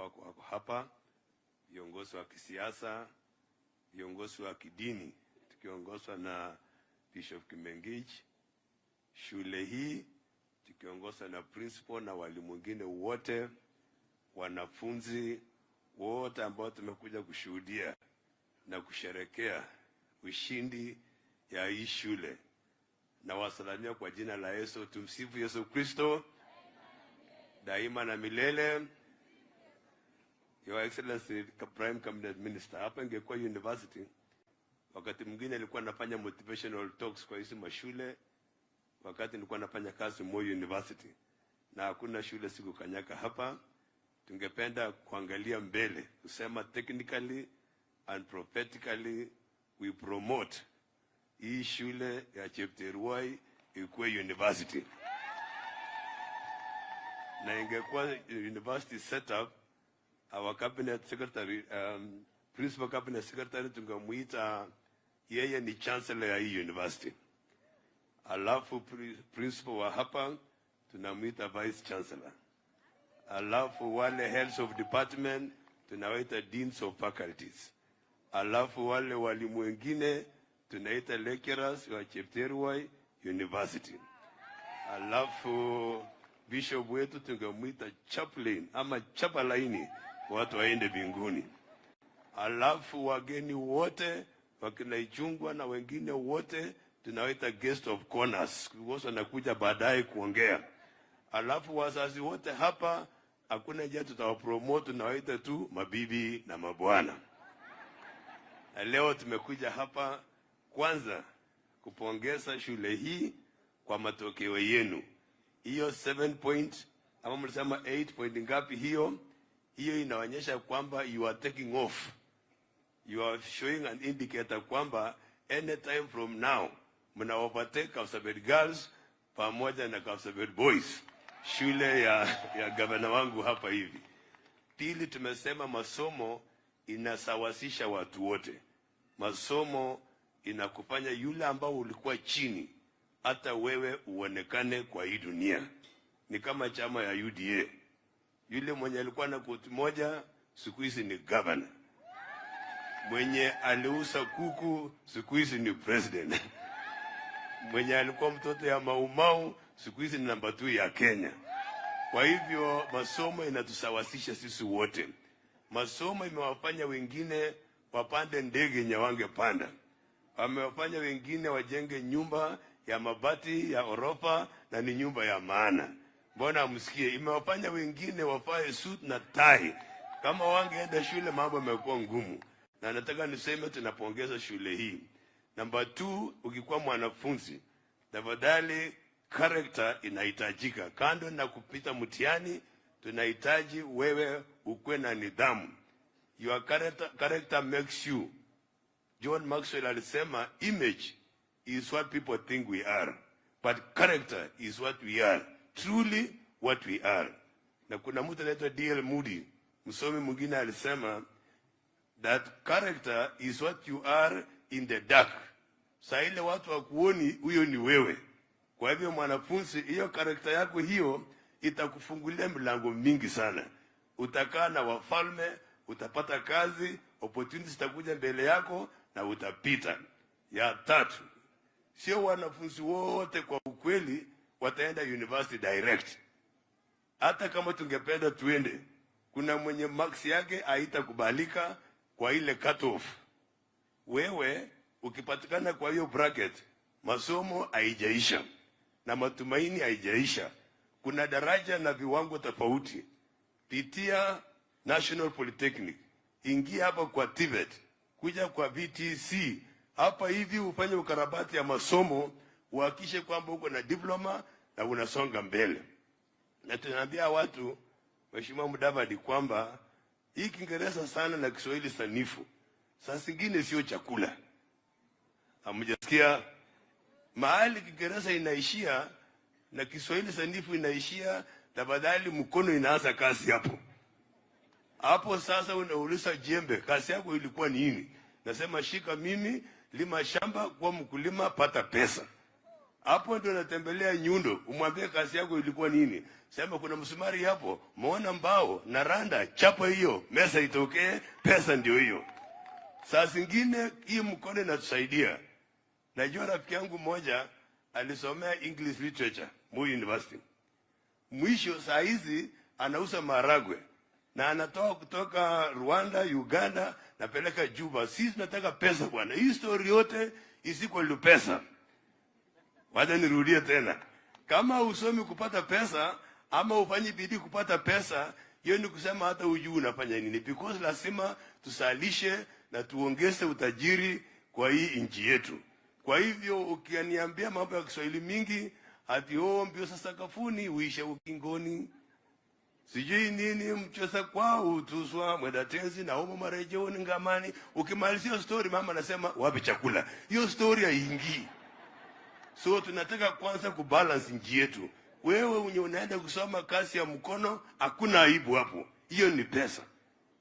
ambao wako hapa, viongozi wa kisiasa, viongozi wa kidini tukiongozwa na Bishop Kimengich, shule hii tukiongozwa na principal na walimu wengine wote, wanafunzi wote ambao tumekuja kushuhudia na kusherekea ushindi ya hii shule, nawasalamia kwa jina la Yesu. Tumsifu Yesu Kristo daima na milele. Your Excellency Prime Cabinet Minister, hapa ingekuwa university, wakati mwingine nilikuwa nafanya motivational talks kwa hizi mashule, wakati nilikuwa nafanya kazi Moi University, na hakuna shule sikukanyaga hapa. Tungependa kuangalia mbele kusema technically and prophetically we promote hii shule ya Chepterwai ikuwe university, na ingekuwa university setup, our cabinet secretary, principal cabinet secretary tungemuita yeye ni chancellor ya hii university, alafu principal wa hapa tunamuita vice chancellor, alafu wale heads of department tunawaita deans of faculties, alafu wale walimu wengine tunaita lecturers wa Chepterwai University, alafu bishop wetu tungemwita chaplain ama chapalaini, watu waende mbinguni. Alafu wageni wote wakina Ichung'wah na wengine wote tunawaita guest of honors, because wanakuja baadaye kuongea. Alafu wazazi wote hapa, hakuna njia tutawapromote, tunawaita tu mabibi na mabwana. Na leo tumekuja hapa kwanza kupongeza shule hii kwa matokeo yenu. Hiyo 7 point ama mlisema 8 point ngapi hiyo? Hiyo inaonyesha kwamba you are taking off. You are showing an indicator kwamba anytime from now mna overtake Kapsabet Girls pamoja na Kapsabet Boys, shule ya gavana wangu hapa hivi. Pili, tumesema masomo inasawasisha watu wote. Masomo inakufanya yule ambao ulikuwa chini, hata wewe uonekane kwa hii dunia. Ni kama chama ya UDA, yule mwenye alikuwa na koti moja siku hizi ni governor, mwenye aliuza kuku siku hizi ni president, mwenye alikuwa mtoto ya Maumau siku hizi ni namba 2 ya Kenya. Kwa hivyo masomo inatusawasisha sisi wote. Masomo imewafanya wengine wapande ndege yenye wangepanda, wamewafanya wengine wajenge nyumba ya mabati ya orofa na ni nyumba ya maana. Mbona msikie? Imewafanya wengine wavae suit na tie. Kama wangeenda shule mambo yamekuwa ngumu, na nataka niseme tunapongeza shule hii. Namba 2, ukikuwa mwanafunzi tafadhali, character inahitajika. Kando na kupita mtihani, tunahitaji wewe ukuwe na nidhamu. Your character makes you. John Maxwell alisema image is what people think we are, but character is what we are, truly what we are. Na kuna mtu anaitwa D.L. Moody, msomi mwingine alisema that character is what you are in the dark. Saa ile watu hawakuoni, huyo ni wewe. Kwa hivyo mwanafunzi, hiyo character yako hiyo itakufungulia milango mingi sana. Utakaa na wafalme, utapata kazi, opportunities zitakuja mbele yako na utapita. Ya tatu, sio wanafunzi wote kwa ukweli wataenda university direct. Hata kama tungependa tuende, kuna mwenye marks yake haitakubalika kwa ile cut off. Wewe ukipatikana kwa hiyo bracket, masomo haijaisha na matumaini haijaisha. Kuna daraja na viwango tofauti. Pitia National Polytechnic, ingia hapa kwa TVET, kuja kwa VTC hapa hivi ufanye ukarabati ya masomo, uhakikishe kwamba uko na diploma na unasonga mbele. Na tunaambia watu, Mheshimiwa Mudavadi, kwamba hii Kiingereza sana na Kiswahili sanifu saa zingine sio chakula. Hamjasikia mahali Kiingereza inaishia na Kiswahili sanifu inaishia, tafadhali mkono inaanza kazi hapo hapo. Sasa unauliza jembe, kazi yako ilikuwa nini? Nasema shika mimi, lima shamba, kuwa mkulima, pata pesa. Hapo ndio natembelea nyundo, umwambie kazi yako ilikuwa nini. Sema kuna msumari hapo, muona mbao na randa, chapa hiyo, meza itokee, pesa ndio hiyo. Saa zingine hii mkono inatusaidia. Najua rafiki yangu mmoja alisomea English Literature Moi University. Mwisho saa hizi anauza maharagwe na anatoa kutoka Rwanda, Uganda, napeleka Juba. Sisi tunataka pesa, bwana. Hii story yote isiko pesa. Wacha nirudie tena, kama usomi kupata pesa ama ufanyi bidii kupata pesa, hiyo ni kusema hata ujui unafanya nini, because lazima tusalishe na tuongeze utajiri kwa hii nchi yetu. Kwa hivyo ukiniambia mambo ya Kiswahili mingi ati, "Oh, mbio za sakafuni uisha ukingoni," sijui nini, mcheza kwao utuswa mwenda tenzi na umo marejeoni ngamani. Ukimalizia story, mama anasema, "Wapi chakula?" Hiyo story haingii. So tunataka kwanza kubalance nchi yetu. Wewe unye unaenda kusoma kazi ya mkono, hakuna aibu hapo, hiyo ni pesa.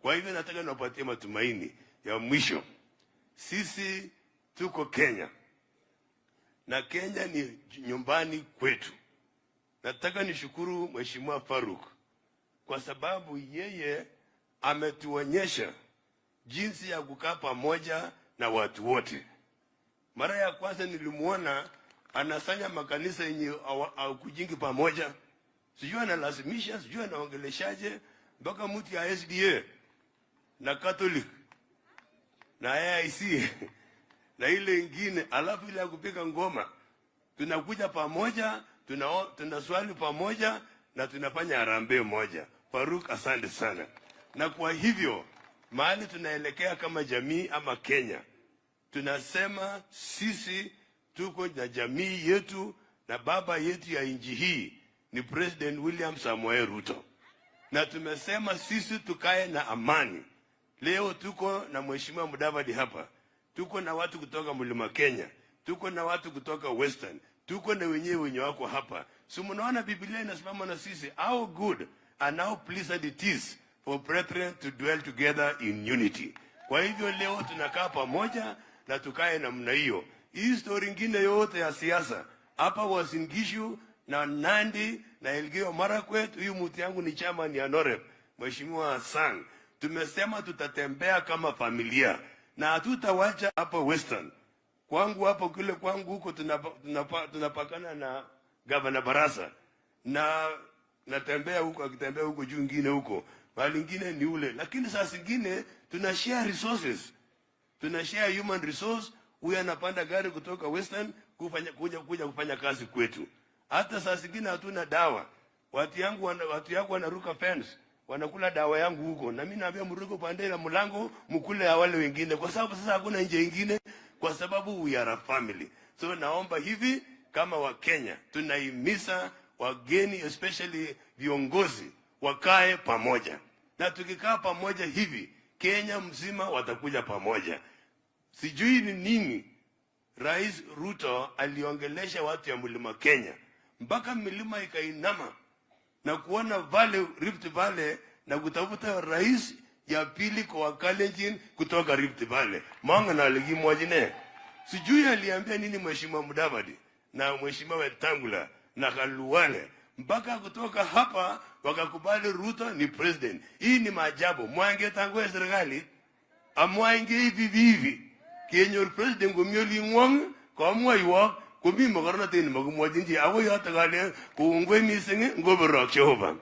Kwa hivyo nataka niwapatie matumaini ya mwisho. Sisi tuko Kenya na Kenya ni nyumbani kwetu. Nataka nishukuru Mheshimiwa Faruk kwa sababu yeye ametuonyesha jinsi ya kukaa pamoja na watu wote. Mara ya kwanza nilimuona anasanya makanisa yenye hawakujingi pamoja, sijui analazimisha, sijui anaongeleshaje, mpaka mtu ya SDA na Catholic na AIC na ile ingine, alafu ile ya kupiga ngoma, tunakuja pamoja, tunaswali pamoja na tunafanya harambee moja. Faruk, asante sana. Na kwa hivyo mahali tunaelekea kama jamii ama Kenya, tunasema sisi tuko na jamii yetu na baba yetu ya nchi hii ni President William Samoei Ruto, na tumesema sisi tukae na amani. Leo tuko na Mheshimiwa Mudavadi hapa, tuko na watu kutoka Mlima Kenya, tuko na watu kutoka Western, tuko na wenyewe wenye wako hapa. So mnaona Biblia inasimama na sisi, "How good and how pleasant it is for brethren to dwell together in unity." Kwa hivyo leo tunakaa pamoja na tukae namna hiyo. Hii story ingine yote ya siasa hapa, Uasin Gishu na Nandi na Elgeyo Marakwet, huyu mtu yangu ni chama ni Anorep, Mheshimiwa Sang. Tumesema tutatembea kama familia na hatutawacha hapa Western. Kwangu hapo kule kwangu huko tunapakana na Gavana Barasa na natembea huko, akitembea huko juu ingine huko, mahali ingine ni ule, lakini saa zingine tuna share resources, tuna share human resource. Huyu anapanda gari kutoka Western kufanya kuja kufanya kazi kwetu. Hata saa zingine hatuna dawa, watu yangu wanaruka fence, wanakula dawa yangu huko, na mimi naambia mruke upande la mlango mkule ya wale wengine, kwa sababu sasa hakuna nje ingine, kwa sababu we are a family. So naomba hivi, kama Wakenya tunahimiza wageni, especially viongozi, wakae pamoja, na tukikaa pamoja hivi, Kenya mzima watakuja pamoja. Sijui ni nini Rais Ruto aliongelesha watu ya Mlima Kenya mpaka milima ikainama na kuona Valley, Rift Valley, na kutafuta rais ya pili kwa Wakalenjin kutoka Rift Valley. Mwanga na aligimwajine. Sijui aliambia nini Mheshimiwa Mudavadi na Mheshimiwa Wetangula na Khalwale mpaka kutoka hapa wakakubali Ruto ni president. Hii ni maajabu. Mwange tangu serikali amwange hivi hivi kenyor president komi olingwong komwoiwok komi mogornotet nemakimwochin chi akoi yotok ale kongoi mising ngobirok Jehova.